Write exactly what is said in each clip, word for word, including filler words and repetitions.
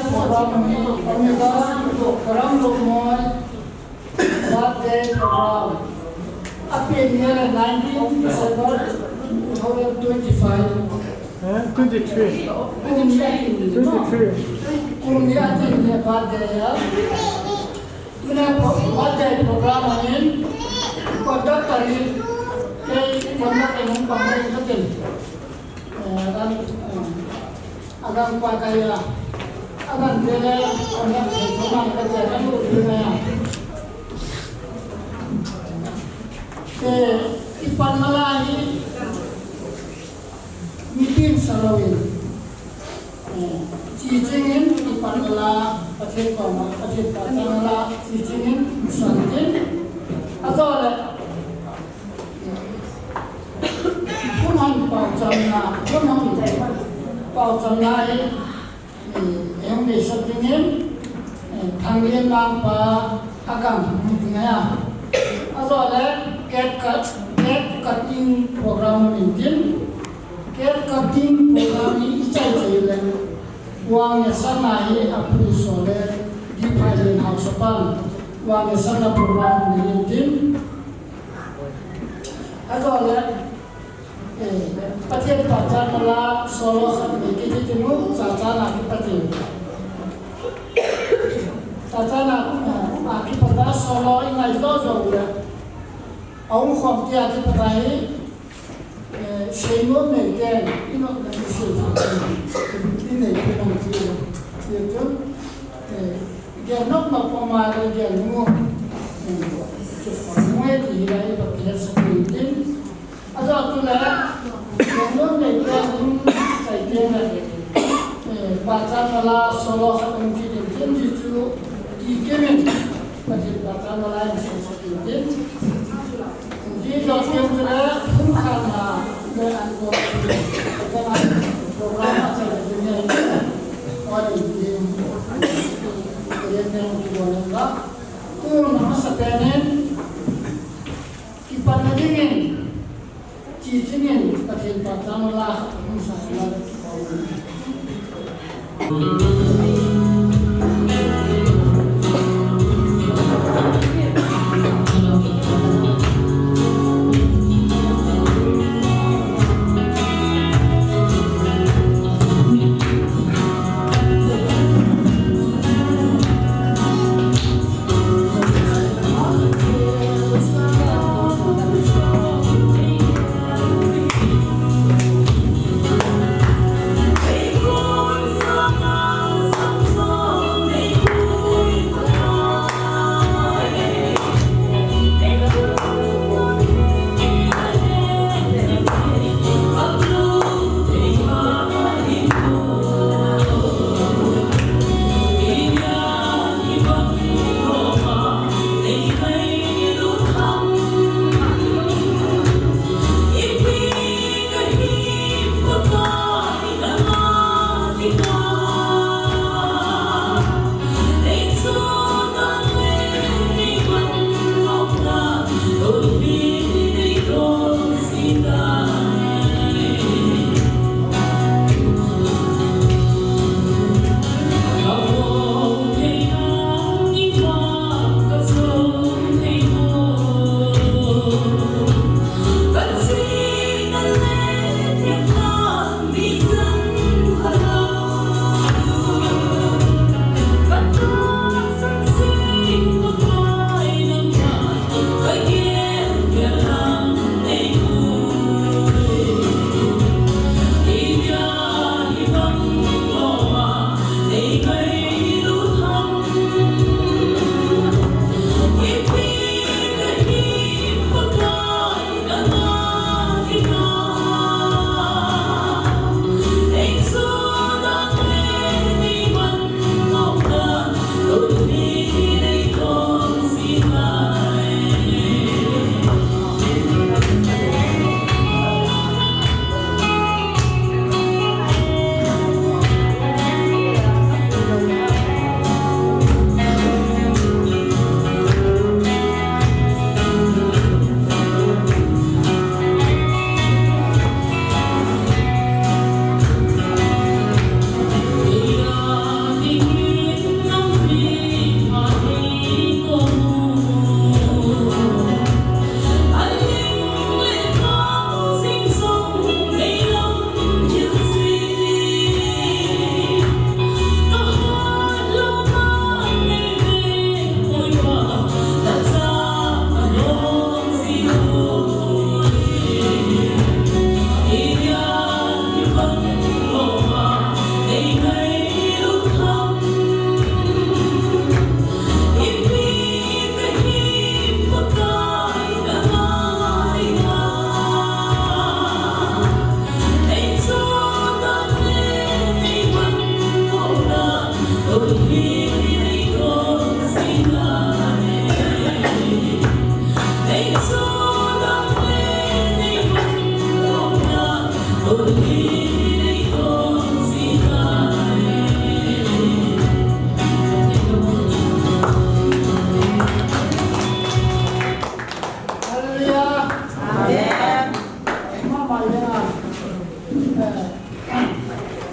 Program ni, Omega, Karam Lomoi, birthday program. Apen ni le nineteen December two thousand twenty-five. Eh, twenty-three. Kum ni atin ni. Twenty-three. Kum ni atin ni birthday ya. Tuna pro-, birthday program ahin, conductor hi, kei conductor hung pang ni katin. Eh, agang, eh, agang pa kaya, agang tele, agang tele, agang tele, agang tele. Eh, ipan malai, mitin salawin. Eh, chi chingin, ipan la, Pathen koma, Pathen pachan la, chi chingin, santin. Ajo le, Phung hon pao channa, phung hon pao channa hi, eh, eihung neisah dingin, eh, Thanglen Mangpa agang hung ding ahi. Ajo le cake cut, cake cutting program hung intin. Cake cutting program hi ichai chai le. Wang Yasang ahi apu so le, Diphailin haosapan. Wang Yasang a program hung intin. Ajo le, eh, Pathen pachan la solo khat nei kiti tinu, Chachana kipat in. Chachana, eh, a kipat a solo i ngai jo jo le. Ahung khom tia kipat a hi, eh, seinom nei ten, i nom na i sei sa. I nei pi nang pi. Ti chun, eh, Gel nok nok pama le gel nu. Ngai ti hi lai ba ke sa tin. Ajo tu la. Gel nok nei gel nu sai tin la. Eh, pachan la solo khat um ti tin tin ji chu. Ti ke men. Pachan la sai sa tin tin. Ji jo kem chu le, phung khat na, le an ko, le an program a chai le ne, o le ne, le ne ki bo le la, tu na masa pen in, kipan na ding in, chi ching in, Pathen pachan la, phung sa la.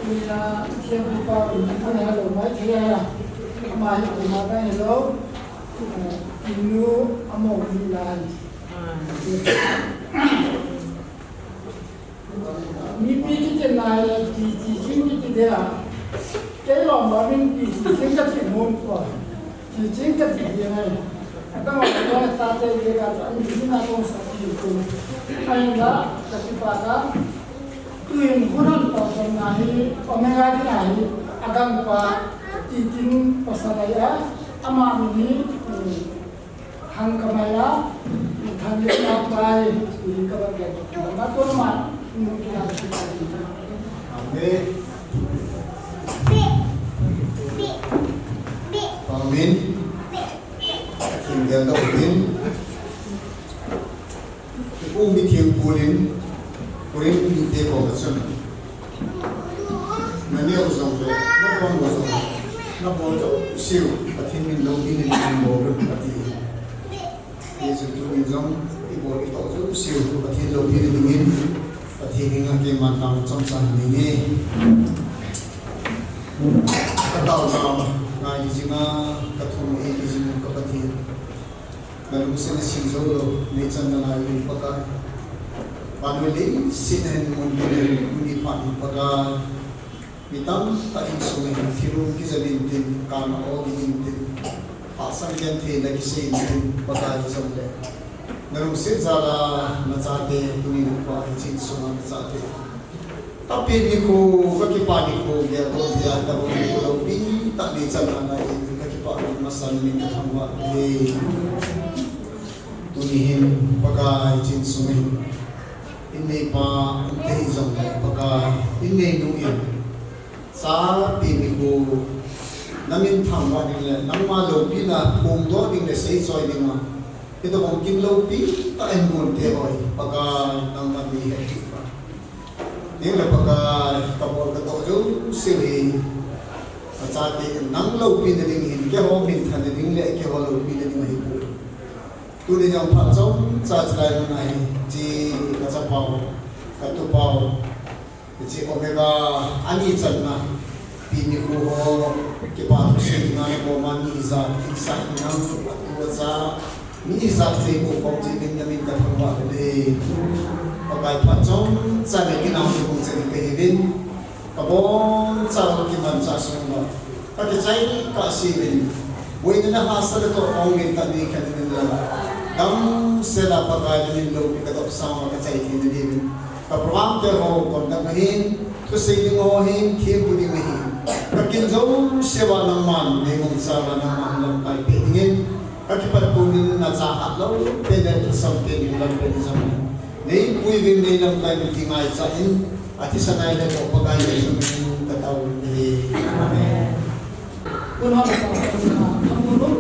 Ina, Pathen kipah in, ana hello mai thei a. Ama hi kuma ka hello. Inu amo ni lai. Mipi kiti nai le, pi ti jing kiti dia. Kei lom ba min pi ti jing kati mun ko. Ti jing kati dia nai. Atang ko ta te dia ka ta ni na ko sa ti ko. Ai la ka ti pa ka. Tuin hun hon tawh chomna hi, Omega ding ahi, a gangpa, Titin pasal ahi a, ama min hi, Hangkamai a, Thanlina pai, hi ka va gel. Ka tun ma, nu ki na ki ta. Amen. Amen. Kin gel da utin. Pu Mithiang Paul in, Korin mite koma chun, na neo jong le, na pang jong le, na bol jouse u, Pathen min loupina dingin bol un ati. Hichun tuni jong, i bol i toh jouse u, Pathen loupina dingin, Pathen henga keiman tao chomcha nei nge. Ka taona ngai jing a, ka thum ei jing ka Pathen. Na lungset na sim jou lou, nei channa lai u Pakai. Vannoi leiset a hin mun tin in, tuni phat in Pakai. Mi tamtah insung a hin thil um kijel in tin, kana o ding in tin. Tahsan genthei na kisei in tin, Pakai jong le. Na lungset jal a, na chate, tuni na pa, hiche insung a na chate. Tapi nikho, ka kipah nikho, geldoh dia, tabang nikho loupi tah nei channa in, ka kipah masa in ka thangvah e. Tuni hin, Pakai, hiche insung hin. In neipa, in te jong le, Pakai, in neinu in. Chapi nikho, na min thangvah ding le, nangma loupina phongdoh ding le, seichoi ding a. Hitobang kin loupi tah in mun te hoi, Pakai, nangman nei hetchet pa. Ding le Pakai, ka bol ka toh jouse u hi. Ka chate nang loupina ding hin, keiho minthanna ding le, keiho loupina ding ahi poi. Tuni jong phat chomcha chulai mun a hi, hiche ka chapau, ka tupau, hiche Omega ani channa, pi nikho ho, kipa thusei dinga na koma mi ijat, ijat nang, atu acha, mi ijat thei bou khom jeh in na min ka thangvah e. Pakai phat chomcha nei kinam ding bou chan in ka hiuvin. Ka boncha u kimancha sung uva. Ka kichai kahse uvin. Boina na hahsat le toh ong uvin tani khen uvin la. Damsel a Pakai na min loupi ka doh sang uva ka chai thei na diuvin. Ka program te ho conduct na hin, thusei ding ho hin, thempu ding na hin. Ka kin jouse uva nangman, nei mangcha uva nangman lamkai peh dingin. Ka kipat pum in na cha hat lou, peh le thusam peh ding lam peh ding jong. Nei pui uvin nei lamkai uvin ti ngaichat in, athisan a le ko Pakai Jesu min in ka tao uve. Amen. Tun hon ko, tun hon ko, tun hon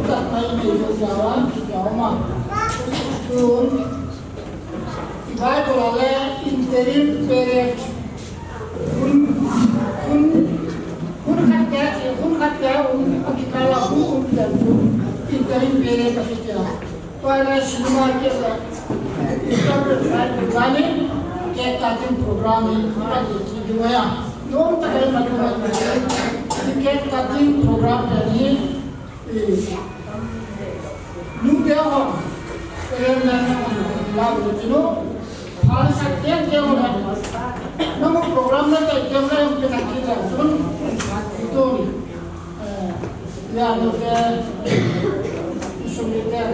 ko, tun, Bible a le interim period. Hun, hun, hun khat te, hun khat te, hun, akikal a hun, hun te, hun, interim period akiti a. Tua le cinema kiti a, eh, Easter le Bible jani, cake cutting program hi, akiti ding ahi. Nom ta kai ma tu ma, cake cutting program te hi, eh, Nute ho, kelen na na la lo tino, phal sa ken ke ho na. Na mo program na te ke na yung kita kita sun, itu ni. Eh, ya, nute, isu ni ten.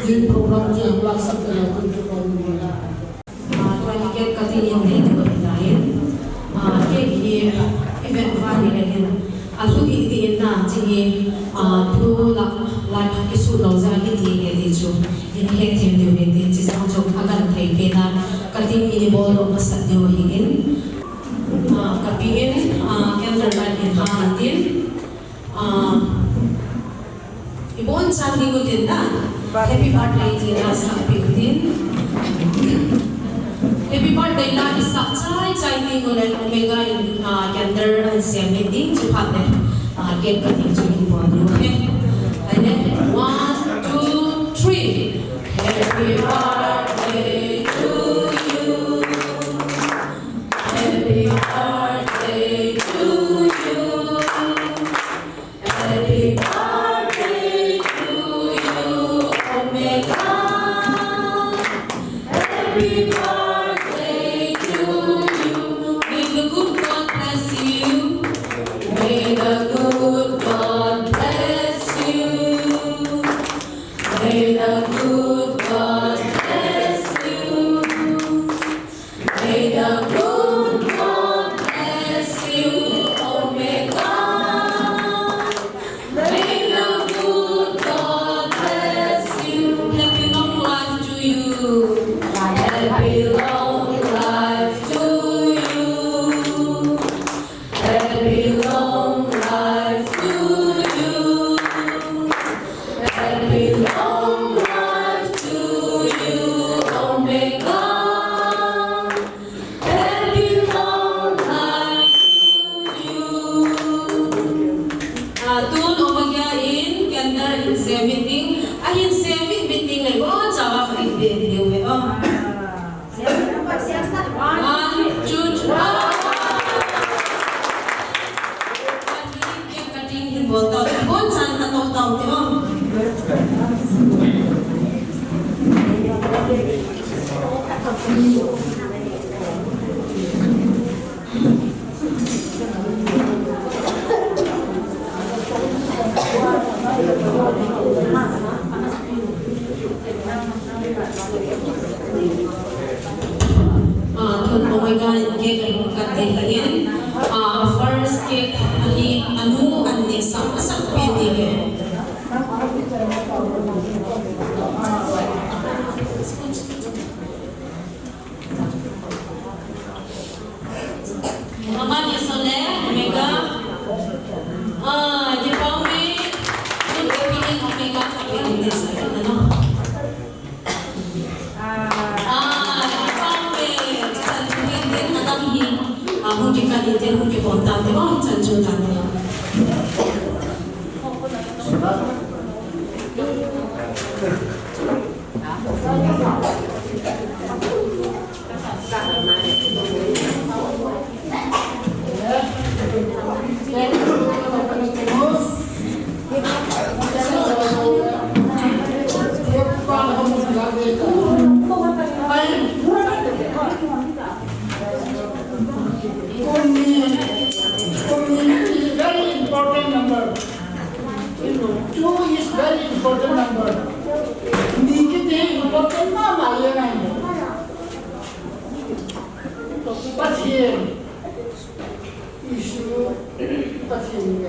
Ye program je hum lak sakte hain, tum to koi nahi hai. Ah, tua hi cake cutting in ding tua hi lai in. Ah, cake hi event va hi lai in. Alhu dih dih in na, hiche hi, ah, thu lak, lak kisu lou jeh a kiti nge ti chu. Hin hethem diu hin ti, hiche jong chu agenthei pen a cutting in ibol lou masat diu ahin. Ah, kapi in, ah, candle light in hang in tin. Ah, ibon chan ding utin na. Happy birthday ti na sah peh utin. Happy birthday la isah chai chai ding ule Omega in, ah, candle ahin sem ding chu phat le. Ah, cake cutting chu ibol diu, okay. Ahile, one, two, three. Happy birthday to you. Happy birthday Ah, tun Omega Gate a hung kal ding ahin, ah, first gate ahi, anu an nehsah masat pen ding ahi. Mama ni sole, Omega. Ah, di pa me. Kun ko pinin Omega ko pinin ni sole, ano? Ah, di pa me. Sa tuwing din, alam hi. Ah, hung kikalitin, hung kibontan, di ba? Hung chanchutan, di ba? Kumni, kumni is very important number. Two is very important number. Ni kiti important mama ahi. Pathen. Isu Pathen ni.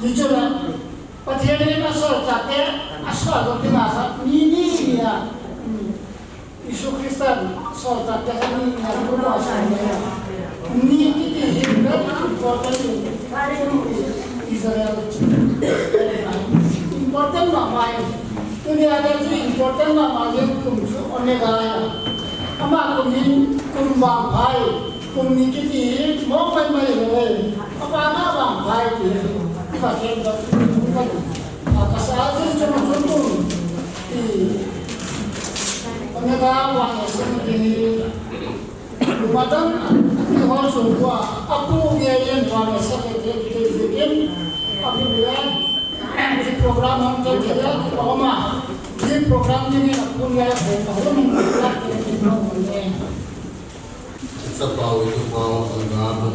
Hichu la, Pathen in asolchahte, asolchah ding asa, ni, ni, ni a. Hmm. Isu Christan asolchahte kha ni, ni a, ni a, ni kiti hi very important in Israel. Important mama ahi. Tuni a chu important mama jeng kum chu Omega ahi. Ama kum hin kum vangpha ahi. Kum ni kiti hi mong mai mai lou e. Apa na vangpha ahi ti. Ka ken da. Ka sa ji chu chu kum. Ti. Omega vang sung ti. Madam, mi hol sung kua, apu nge yen vang sung ke ke ke ke ke, apu nge, di program hung tel tel a, oma, di program ni ni apu nge, apu nge, Chapao itu pao, anga pun.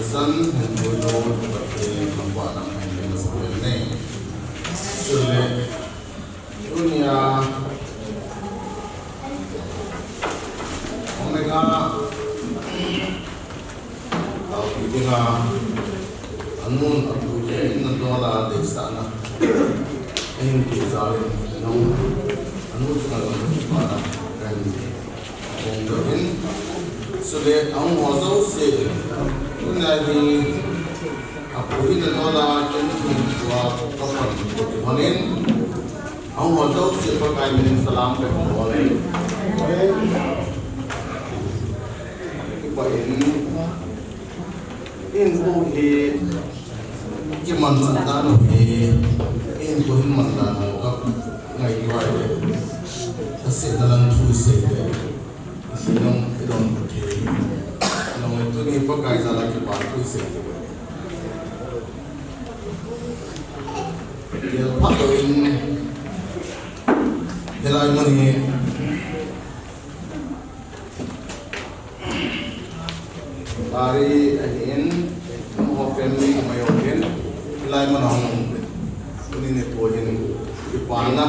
San, hen tu do, pati, nampak nama ini, mas boleh ni. Sulit. Tunia, Omega, au, kitinga, anun, apu, in, na dola, de, sana. In, tu, zalin, nung, anu, tuna, anu, pada, kan. Kong dohin, sule ang ho jouse, tuna hi, apu hi na dola, ken hin tua, kapan, honin, ang ho jouse, Pakai min salam pe ho le. Kipa in, in ho hi, Kiman dan u hi, in ko hin man dan u ka ngai vai le. Ka se na lang thu se le. Si nong i don ko the. Nong i tu ni Pakai jal a kipa thu se le. Yel pa to in. Helai mo ni. Pari ahin, ho family ko mai ho hin, hilai mun a hung, tuni nikho hin, kipana,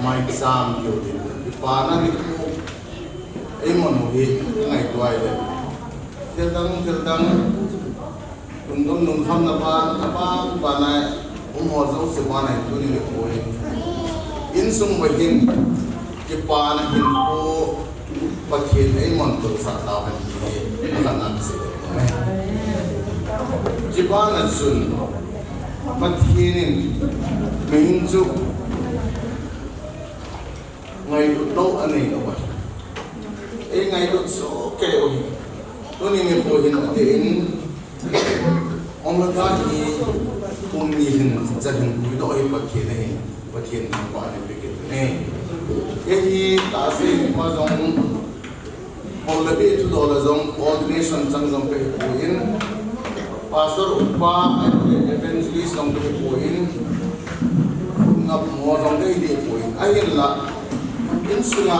mai sam keu hin, kipana nikho, ei mun ho hi, ngaito ahi le. Thil dang, thil dang, Lungdon lungkham na ban, na ban, ban a, um ho jouse ban a, tuni nikho hin. Insung uva hin, kipana hinkho, Pathen in eiman tohsah tauhen ti, akan sei. Kipana chun, Pathen in, mihem chu, Ngailut lou anei lou ahi. Ei ngailut soh kei u hi. Tuni nikho hin atin, Omega hi kum ni hin cha hin puidoh hi Pathen ahi. Pathen thangvah in pe kit in. Kei hi tahsa pa jong Hol le beh thudol a jong ordination chang jong kahi poi, pastor upa, evangelist jong kahi poi, ngap mo jong kahi deh poi. Ahinla, Insunga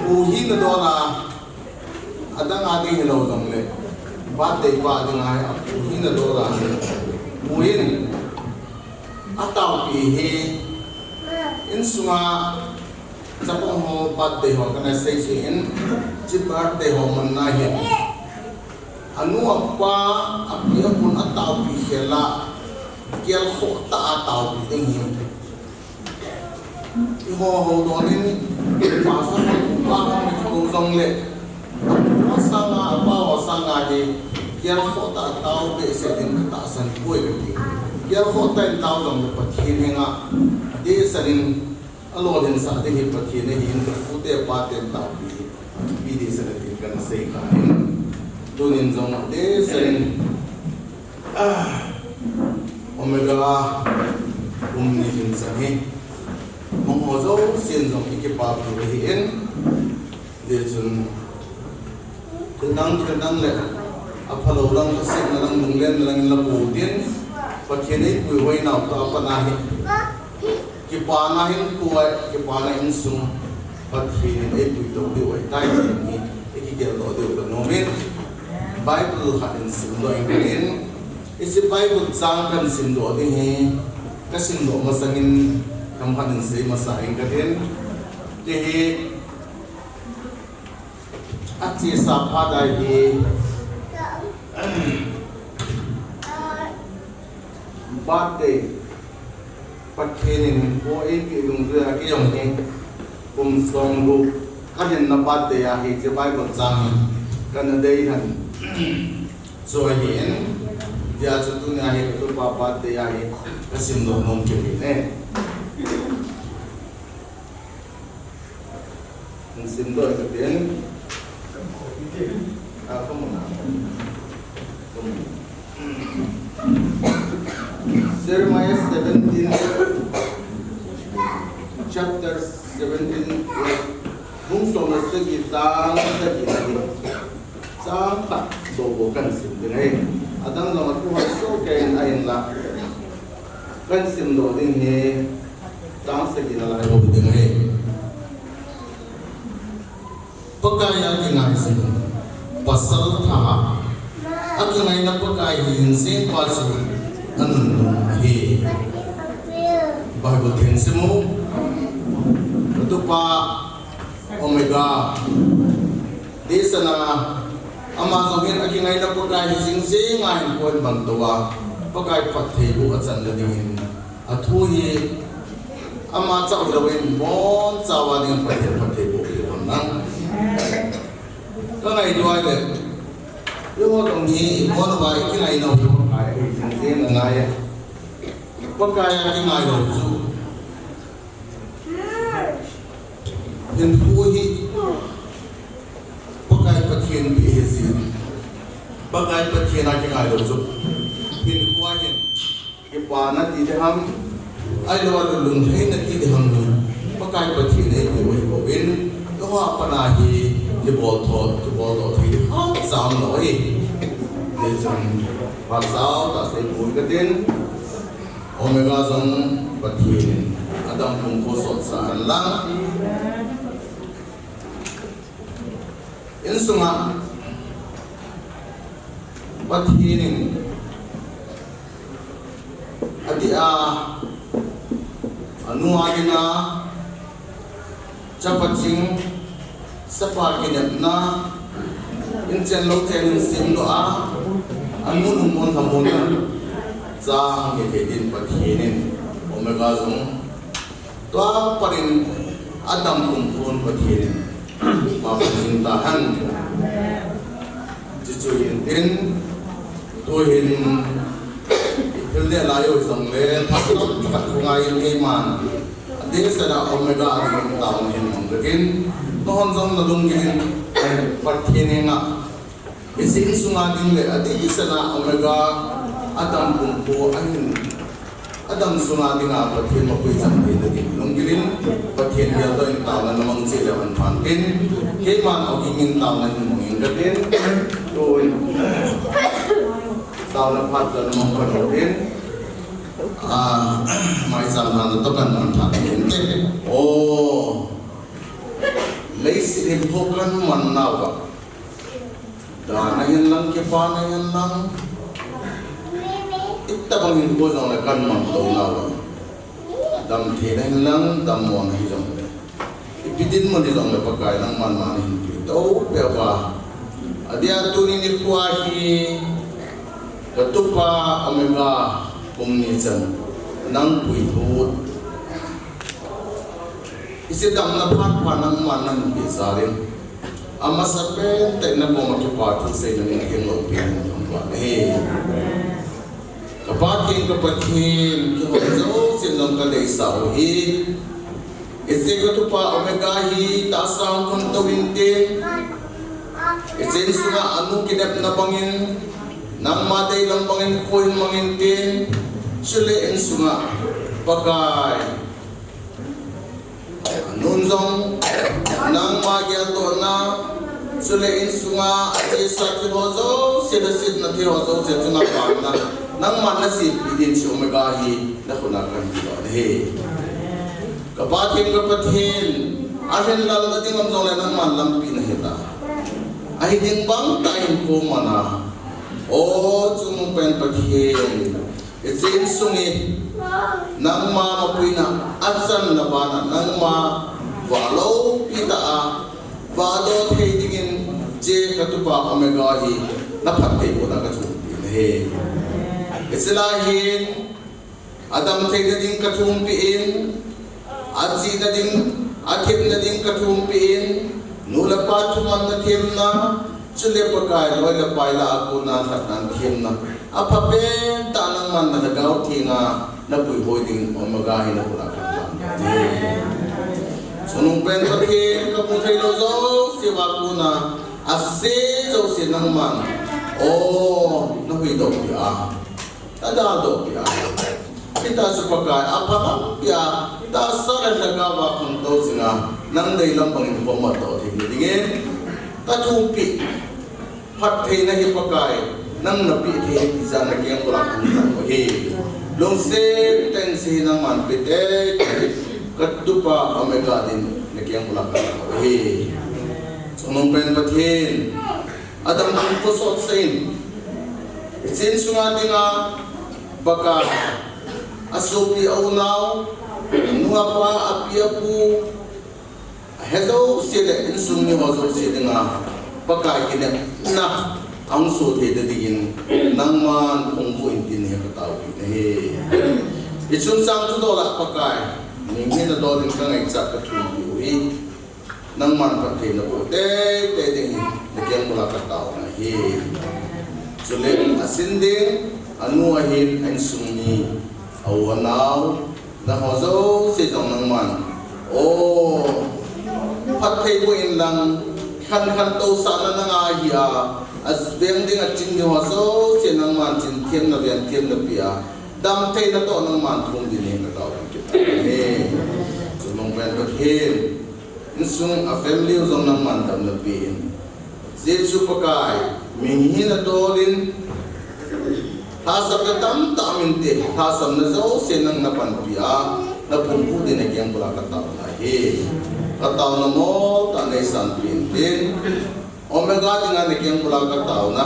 pu hina dol a, adang a ding hilou jongle, birthday pa dinga hi apu hina dol a, pu hin ataopi hi, insunga chapang ho birthday ho kana sei chu in, chi birthday ho manna hi, anu apa, api apun ataopi khel a, kial khoh tah a taopi ding hi. Eiho ho donin, pastor ho, upa ho, mi ho jongle, apu ho sanga, apa ho sanga hi, kial khoh tah a tao behseh ding katahsan poi kati. Kial khoh tah in tao jongle Pathen henga, adehset in, alolhinsah ding hi Pathen ahin, apute apaten taopi hi, ipi dehset a tin kana sei kha in. Tunin jong adehset in, Ah, Omega, kum ni hin chan hi. Mong ho jousen jong i kipapi u ahi in. Hijeh chun, thil dang, thil dang le, aphalou lang, asetna lang, lunglenna lang in la po tin, Pathen eipui hoi nau tah a pat a hi. Kipana hinkho, kipana insung, Pathen in eipui to diu ahitai ti hi, i kigel doh diu kanom in, Bible khat in simdoh inge katin, hiche Bible chang kahin simdoh ding hi, kasimdoh masangin, themkhat in sei masa inge katin, kei hi, achesa phat a hi, birthday, Pathen in hinkho eipeh dungjuiya kei jong hi kum somgup kahinna birthday a hiche Bible chang hi kana dei lhon chu ahin, hijeh chun tunia hi katupa birthday a hi kasimdoh nom kit in e. Hung simdoh katin. Ah, kamu na. Kamu. Jeremiah seventeen, chapter seventeen, verse, bung som le sagi, chang sagi na hi. Chang khat bou bou kahin sim ding ahi. Adang jong athu hoi soh kei in ahinla, kahin simdoh ding hi chang sagi na lai bou ding ahi. Pakai a kingaijin pasal thahat, akingaina Pakai hi jing jeng pa chu anunnom ahi. Bible theng sim u. Katupa Omega, dehset a, ama jong hin akingaina Pakai hi jing jeng a hinkho in bang tou a, Pakai phattheiboh achan na dingin, athu hi ama chauh hilou in, ibonchauva ding Pathen phattheiboh peh lhon lang. Kangaito ahile, eiho jong hi, ibon uva ikingaina u hi Pakai hi jing jeng a ngai e. Pakai a kingai lou chu, hinkho hi Pakai Pathen peh ahi jeh in, Pakai Pathen a kingai lou chu, hinkho a hin kipana ti ding ham, ahilou le lunglhaina ti ding ham hi, Pakai Pathen eipeh u ahi bouvin, eiho a pat a hi kibol tho, kibol tho thei ding khatcha umlou ahi. Hijeh chun, phat chauh tah seipon katin, Omega jong Pathen in adam pumkho sotsah hen lang. Insunga Pathen in adeh a, anu a dinga, chapa ching, sapa kinepna, inchen louchen in simdoh a, anu nungmon lhamon a, chang hithei din Pathen in, Omega jong, tua pat in adam pumkho Pathen in, mapui jing tahen. Chuchu hin tin, tuhin, thil deh lai u jongle, phat chomkhat khongai in keiman, adehset a Omega a dingin taona hin mang katin, nahon jong nalunggil in, Pathen henga, hiche insunga ding le, adehset a Omega, adam pumkho ahin, adam sunga dinga Pathen mapui chang theina ding lunggil in, Pathen geldoh in taona namang cheh leu hen phan tin, keiman ogin in taona hin mang inge katin, tun, taona phat chu namang phat u tin, ah, maicham lhana toh kan manthah inte. O, leiset hin ho kan man nauva, dana hin lang, kipana hin lang, itobang hin ho jongle kan man tou nauva, damtheina hin lang, dammona hijongle, ipi dinmun hijongle Pakai nangman man hin pe tou peuva. Adia tuni nikho hi katupa Omega kum ni chan nang puilut hiche damna phat pha nangman nahin pe jal in, amasapen tah in nakoma kipa thu seina ningtheng loupina nahin pe ahi. Ka Pathen, ka Pathen, keiho jouse nang kadeisah u ahi. Hiche katupa Omega hi tahsa hung khon tou hinte. Hiche insunga anu kinepna bangin, nangma deilam bangin khohing mang inte. Chule insunga Pakai, anun jong nangma geldohna, chule insunga achesa thil ho jouse, nasetna thil ho jouse chunga pamna, nangman nasempi din hiche Omega hi nakhut a kahin tilou ahi. Ka Pathen, ka Pathen, ahin lalna ding um jongle nangman lampi nahi ta. Ahi ding bang tah in ko mana. O chungnungpen Pathen, hiche insung hi nangma mapuina achanna bana nangma vah loupi tah a vahdoh thei dingin hiche katupa Omega hi naphattheibohna kathumpi in ahi. Hiche lai hin adamtheina ding kathumpi in, achihna ding, athemna ding kathumpi in, nu le pa thumanna themna, chule Pakai loi le pai lah a kona lhatnan themna, aphapen tah nangman nalhagao thenga napuihoi dingin Omega hi nakhut a kahin tah e. Chungnungpen Pathen, kamu theilou jouse a kona ase jouse nangman, o, nahuhdoh peh a, nadaldoh peh a, hitia chu Pakai apha lampi a tahsa le lhagao a khontou jinga nang deilam bangin kamatdoh theina dingin kathumpi. Phattheina hi Pakai nang napeh thei ahi ti jeh a nakeng bula kahin tah u ahi. Lungset tah in hiche hi nangman pe teitei in, katupa Omega din nakeng bula kahin tah u ahi. Chungnungpen Pathen, adam kum khosot sah in, hiche insunga dinga Pakai, asopi aunau, anu apa, api apu, ahe jouse le insung mi ho jouse dinga Pakai kinepna ahung soh thei dingin nangman phungvuh in tin hi kataopi nahi. Ichungchang thudol a Pakai, minghina dol in kangaichat kathumpi u hi. Nangman phatthei naboh teitei dingin nakeng bula kataona ahi. Chule asin ding, anu ahin, a insung mi, a u anao, nangho jouse jong nangman, o, phatthei boh inlang, khankhan tousahna nanga ahi a, aveng ding aching ding ho jouse nangman chinthemna, vengthemna pea, damtheina toh nangman thum dingin kataopi kit e. Chungnungpen Pathen, insung a family u jong nangman damna pe in, Jesu Pakai, minghina dol in, lhahsamna tamtah um inte, lhahsamna jouse nang napanpi a, naphungvuh dingin nakeng bula kataona ahi. Kataona mol tah neisanpi in tin, Omega dinga nakeng bula kataona,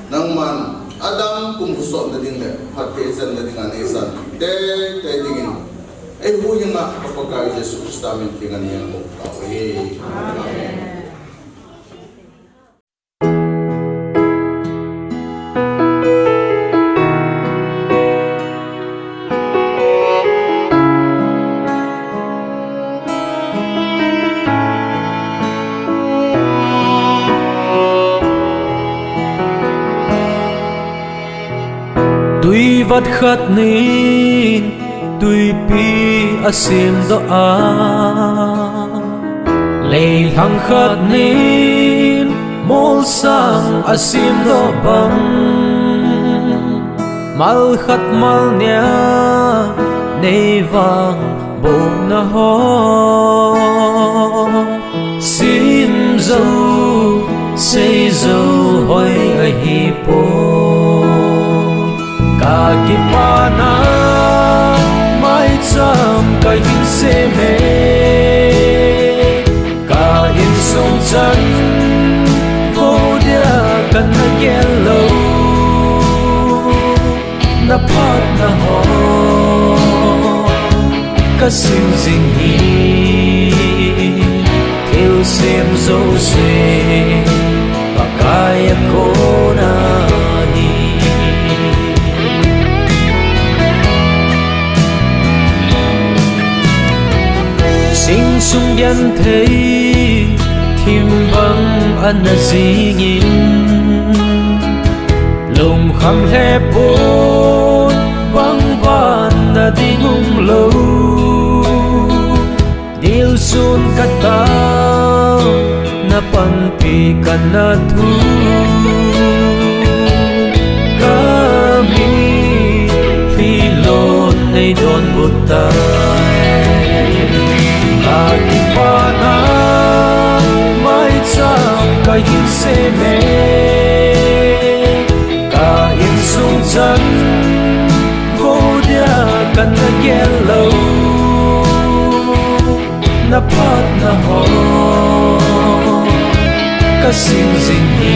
nangman adam kum khosotna ding le phatthei channa dinga neisanpi teitei dingin, eihuhhing dinga ka Pakai Jesu Christa min tenga neihen kataove. Amen. Tui vat khat nin tuipi asemdoh a, leilhang khat nin molsang asemdoh bang, mal khat mal nia neivangbohna ho, sim jou sei jou hoi ahipoi. Ka kipana maicham kahin Seme, ka insung chan, vo dia kana gel lou, na phatna ho ka sim jing hi, thil sem jouse Pakai a kona hi. Sing sung genthei thim bang ana jingin, lungkham lheh pon bang ban na ding umlou. Dilsun katao, na panpi kana thu, ka mitlhi lon nei donbut tai. Ka kipana maicham ka hin seme, ka insung chan, vo dia kana gel lou, na phatna ho ka sim jing hi,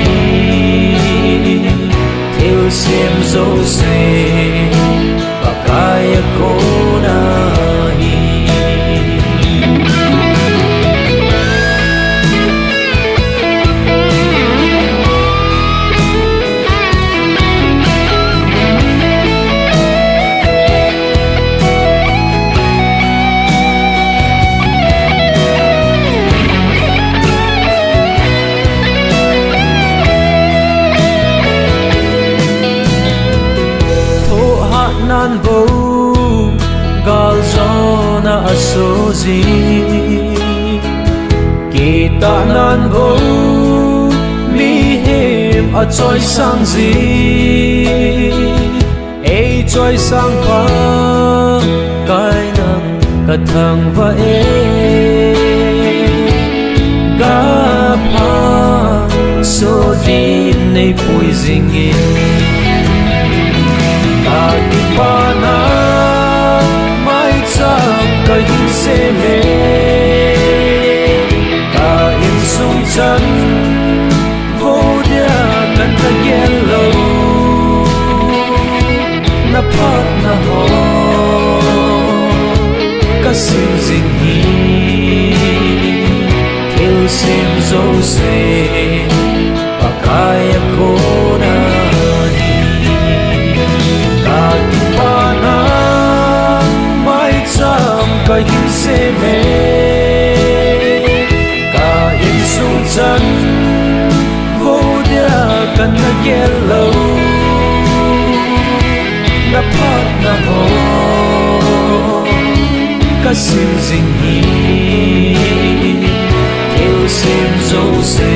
thil sem jouse Pakai a kona hi. Thohhat nan bou, gal jona aso jing. Kitah nan bou, mihem achoisang jing. Ei choisang Pakai nang ka thangvah e, ka phatsoh din nei pui jingin. Ka kipana maicham ka hin seme, ka insung chan, vo dia kana gel lou, na phatna ho ka sim jing hi, thil sem jouse Pakai a kona hi. Ka kipana maicham ka hin seme, ka insung chan, vo dia kana gel lou, na phatna ho ka sim jing hi, thil sem jouse